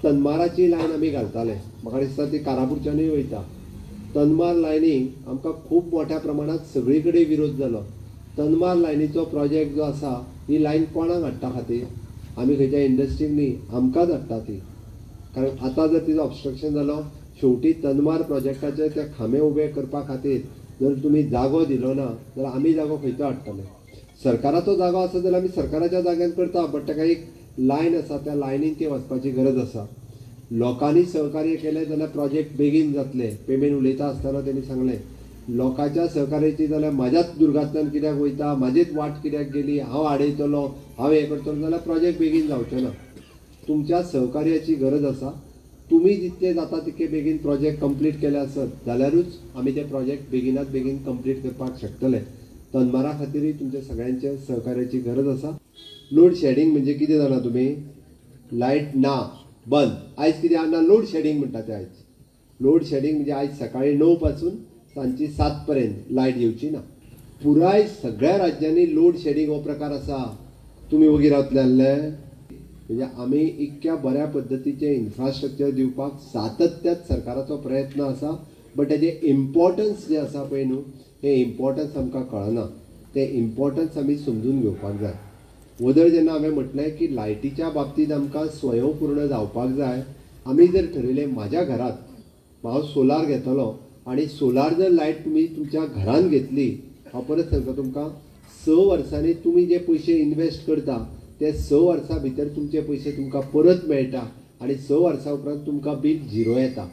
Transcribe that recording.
तनमाराची line आमी घालताले, म्हाका दिसता ती कारापूरच्यानूय वयता. तनमार लायनीक आमकां खूब मोठ्या प्रमाणांत सगळी कडेन विरोध जालो. तनमार लायनीचो प्रोजेक्ट जो आसा, ही लायन कोणाक हाडटा खातीर, आमी खंयच्या इंडस्ट्रीक न्ही, आमकांच हाडटा ती. कारण आतां जर तिजो ऑबस्ट्रक्शन जालो, शेवटी तनमार प्रोजेक्टाचे ते खांबे उबे करपा खातीर जर तुमी जागो दिलो ना जाल्यार आमी जागो खंयचो हाडटले? सरकाराचो जागो आसा जाल्यार आमी सरकाराच्या जाग्यान करता, बट ताका एक लायन आसा, त्या लायनीन ती वचपाची गरज आसा. लोकांनी सहकार्य केलें जाल्यार प्रोजेक्ट बेगीन जातले. पेमेंट उलयता आसतना तेणी सांगलें, लोकांच्या सहकार्याची जाल्यार म्हाज्याच दुर्गांतल्यान कित्याक वयता, म्हाजीच वाट कित्याक गेली, हांव आडयतलो, हांव हें करतलो जाल्यार प्रोजेक्ट बेगीन जावचें ना. तुमच्या सहकार्याची गरज आसा. तुमी जितले जाता तितके बेगीन प्रोजेक्ट कंप्लीट केले आसत जाल्यारूच आमी ते प्रोजेक्ट बेगिनात बेगीन कंप्लीट करपाक शकतले. तनमारा खातीरूय तुमच्या सगळ्यांच्या सहकार्याची गरज आसा. लोड शेडिंग म्हणजे कितें जाणा तुमी? लायट ना, बंद. आयज कितें ना, लोड शेडिंग म्हणटा ते आयज. लोड शेडिंग म्हणजे आयज सकाळीं 9 पासून सांजची 7 पर्यंत लायट येवची ना. पुराय सगळ्या राज्यांनी लोड शेडिंग हो प्रकार आसा. तुमी वगीर रावतले आसले म्हणजे आमी इतक्या बऱ्या पद्दतीचें इन्फ्रास्ट्रक्चर दिवपाक सातत्यात सरकाराचो प्रयत्न आसा, बट तेजें इम्पॉर्टन्स जें आसा पळय न्हू, तें इम्पॉर्टन्स आमकां कळना. तें इम्पॉर्टन्स आमी समजून घेवपाक जाय. वदळ जेन्ना हांवें म्हटलें की लायटीच्या बाबतींत आमकां स्वयंपूर्ण जावपाक जाय, आमी जर ठरयलें म्हाज्या घरांत हांव सोलार घेतलो आनी सोलार जर लायट तुमी तुमच्या घरांत घेतली, हांव परत सांगता तुमकां, 6 वर्सांनी तुमी जे पयशे इन्वेस्ट करता ते 6 वर्सां भितर तुमचे पयशे तुमकां परत मेळटा आनी 6 वर्सां उपरांत तुमकां बील झिरो येता.